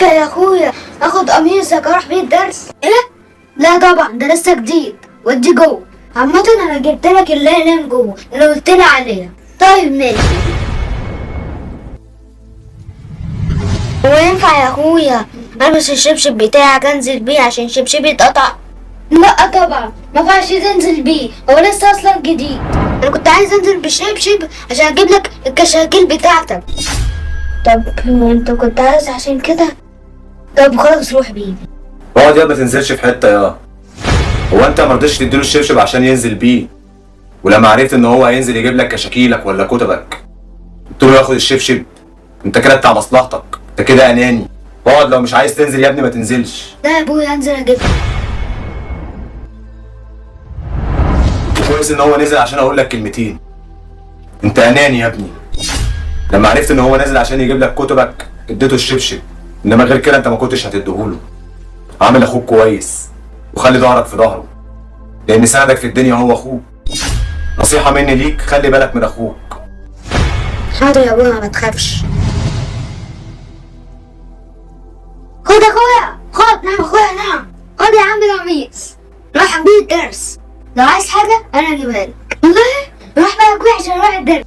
ينفع يا اخويا اخد قميصك اروح بيه الدرس؟ ايه؟ لا طبعا ده لسه جديد، ودي جوه. عامة انا جبت لك الاقلام جوه اللي قلت لي عليها. طيب ماشي. هو ينفع يا اخويا البس الشبشب بتاعك انزل بيه عشان شبشبي اتقطع؟ لا طبعا ما ينفعش تنزل بيه، هو لسه اصلا جديد. انا كنت عايز انزل بالشبشب عشان اجيب لك الكشاكيل بتاعتك. طب انت كنت عايز عشان كده؟ طب خلاص روح بيه. اقعد يا ما تنزلش في حتة يا. هو انت ما رضيتش تديله الشبشب عشان ينزل بيه، ولما عرفت ان هو هينزل يجيب لك كشاكيلك ولا كتبك قلت له ياخد الشبشب؟ انت كده بتاع مصلحتك، انت كده اناني. اقعد، لو مش عايز تنزل يا ابني ما تنزلش. لا يا ابويا انزل اجيب. كويس ان هو نزل عشان اقول لك كلمتين. انت اناني يا ابني. لما عرفت ان هو نازل عشان يجيب لك كتبك اديته الشبشب، انما غير كده انت ما كنتش هتديهوله. عامل اخوك كويس وخلي ظهرك في ظهره، لان سندك في الدنيا هو اخوك. نصيحة مني ليك، خلي بالك من اخوك. حاضر يا ابويا ما تخافش. خد يا اخويا، خد. نعم اخويا نعم. خد يا عم القميص، روح بيه الدرس. لو عايز حاجة انا اجيبها لك. والله روح بقى يا اخويا عشان اروح الدرس.